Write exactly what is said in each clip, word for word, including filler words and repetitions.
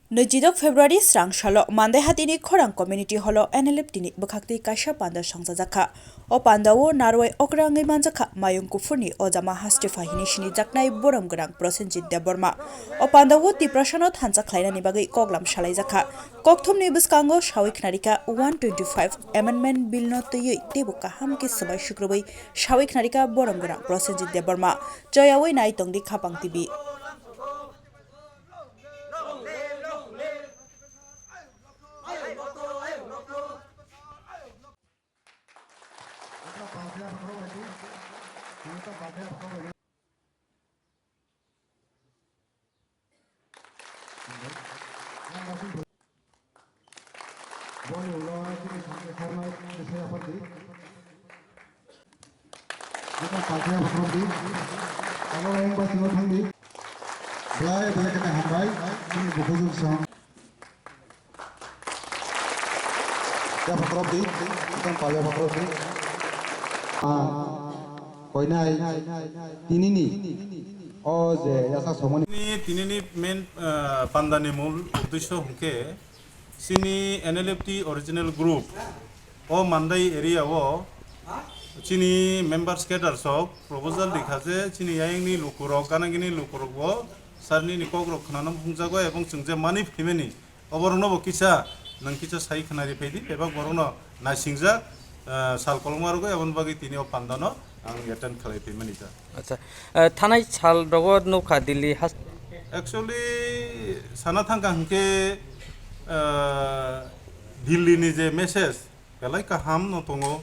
Nwijidok February srang salo Mandai hatini Khorang Community Hall o N L F T ni bwkhaktwi kaisa panda songchajakha. O panda o narwai okra wngwi manjakha Mayung Kuphurni Ojama Hastepha hini sinijaknai borom gwnang Prosenjit Debbarma. O panda o Tiprasano thansa khlainani bagwi koklam salaijakha. Kokthumni bwskango sawi khnarikha one twenty-five Amendment Bill no twiwi teibo kaham khe swmai sukrubwi sawi khnarikha borom gwnang Prosenjit Debbarma. Choyawi nai tongdi Khapang T V. Belai belai khe hambai, chini bukhuk song. Ya phakrok di, bukhuk palya phakrok di. Ah, koinai, tinini, o je yasa somoni. Ni tinini main, ah, pandani mul uddesho hwnkhe, chini N L F T original group o Mandai area o chini members cadres rok proposal rikha je chini ayangni lukurok, ganagini lukurok bo sir nini kokrok khwnana phungjago ebong chwng je mani phaimani oborokno bo kisa nwng kisa sai khwnari phaidi, bebak borokno naisingjak, ah, sal kolokma rwgwi aboni bagwi tini o pandano ang attend khlai phaimani ta. Acha, eh, thanai sal rogo nukha Delhi has- Actually, sana thangkha hwnkhe, eh, Delhi ni je message belai kaham no tongo.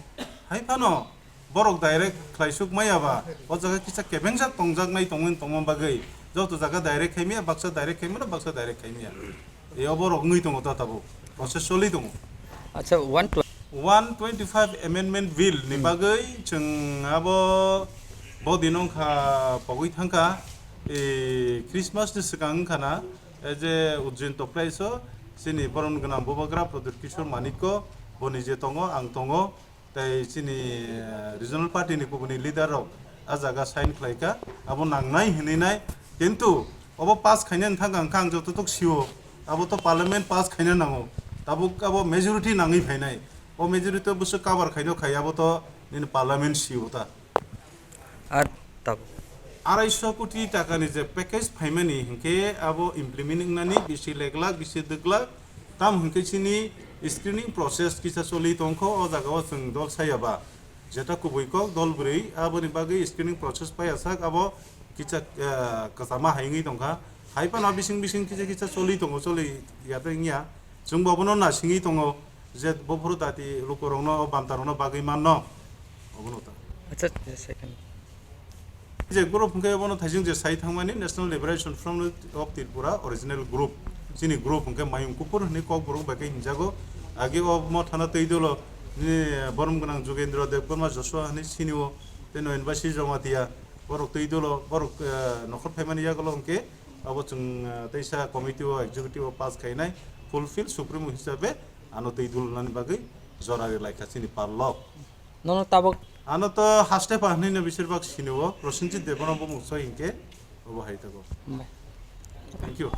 Hai phano borok direct khlaisuk maya ba, o jaga kisa kebengjak tongjaknai tongmani tongma bagwi joto jaga direct khaimya, baksa direct khaimano, baksa direct khaimya. E obo rok wngwi tongo ta tabuk. Process choli tongo. Acha, one tw- One twenty-five Amendment Bill ni Hmm. bagwi chwng abo bo dino wngkha pogwi thangkha, e, Christmas ni swkang wngkha na, e je Ujjain Toplaiso chini borom gwnang bubagra Pradyut Kishore Manikko bo nije tongo, ang tongo, tei chini, eh, regional party ni kubuni leader rok a jaga sign khlai kha, abo nangnai hinwi nai, kintu obo pass khainani thangkha hwnkha ang jototok sio, abo to parliament pass khaina nango, tabuk abo majority nangwi phainai, o majority to bwswk cover khaino khai, abo to nini parliament sio ta. Ar tabuk arai sho koti taka ni je package phaimani hinkhe abo implement wngnani bisi leglak, bisi dwglak, tam hinkhe chini screening process kisa choli tongkho, o jaga o chwng dol saya ba jeta kubui kok dol bwrwi, aboni bagwi screening process paiya sak abo kisa, eh, kwchama hai wngwi tongkha. Hai phano bising bising kisa kisa choli tongo, choli ya tei wngya. Chwngbo abono nasingwi tongo je bophuru dati lukurokno, o bamtarokno bagwi manno. Obono ta. Acha, second. Je group hwnkhe obono thaising je sai thangmani National Liberation Front of Tripura original group. Chini group hwnkhe Mayung Kuphur hwnwi Kokborok bai khe hinjago. Age o Mothana twi dolo ni borom gwnang Jugendra Debbarma Joshua hwnwi sinio tei Noyonbasi Jamatia. Borok twi dolo, borok, eh, nokhor phaimani yagulo hwnkhe abo chwng, eh, teisa committee o, executive o pass khainai, fulfill supremo hisabe ano twi dulnani bagwi jora ri laikha chini parlok. Nono tabuk ano to Hastepha hwnwi no besir bak sinio, Prosenjit Debbarma bumung soi hinkhe obo hai tago. Bai. Thank you.